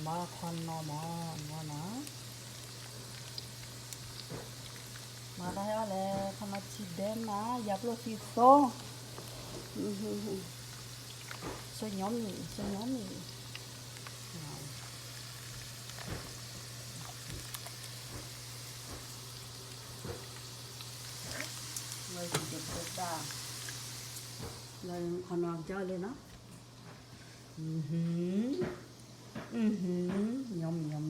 မၤခီနီၤမးနီၤ, မၤတၢ်ဟဲအီၣ်လဲၣ် ခီနီၤထံဒဲမး ယၤပျိၢ်သံသိ, ဆိညီမံၤ ဆိညီမံၤ, ဝဲယံၤတဘိတၢ်, လၢခီနီၤကၠီလံနီၤ, ညီမံၤညီမံၤ,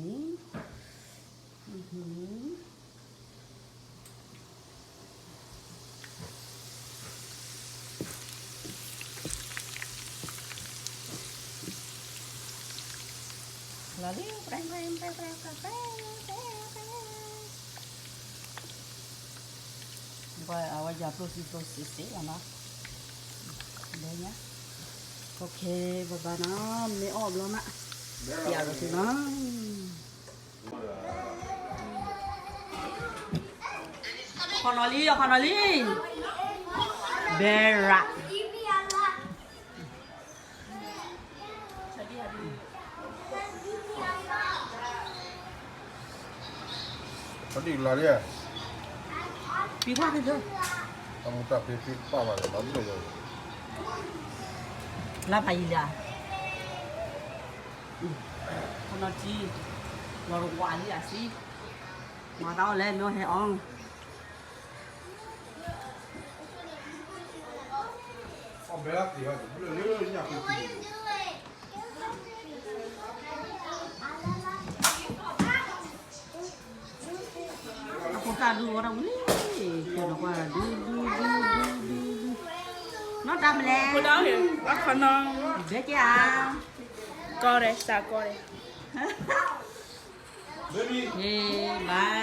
လီၤလံ, အဝဲယၤပျိၢ်သံသိစ့စ့လီၤနီၤ, ဒဲညါ, โอเค, ဘၣ်ဘၣ်နီၤ, မ့ၢ်အီၣ်ဘျီမး, ပျးဒီးသုနီၤ. ခီနီၤလံ ခီနီၤလံ, ဘဲရး, ဖဒံလီၤလံ, ဖံခွါက့ၤ, အမူတၢ်ဖံဖံပာ်ဘၣ်လၢဘၣ်ဘျိၣ်လၢ, လါဖးယံၤလံ, ခီနီၤထံ, လီၤတဝးလံအစံ, မၤတၢ်အီၣ်လဲၣ် မ့ၢ်အီၣ်ဟဲအီၣ် အဖိသၣ်ဒူဝဲဒၣ်ဝံၤလံ, ကၠီဒီးကွၢ်ဒူဒူဒူဒူဒူဒူ, နီၢ်တၢ်မလဲၣ်, အခီနီၤ, ဘဲက့ၤဧါ, ကီရဲၣ် စးကီရဲၣ်, ဟ့ၣ် bye.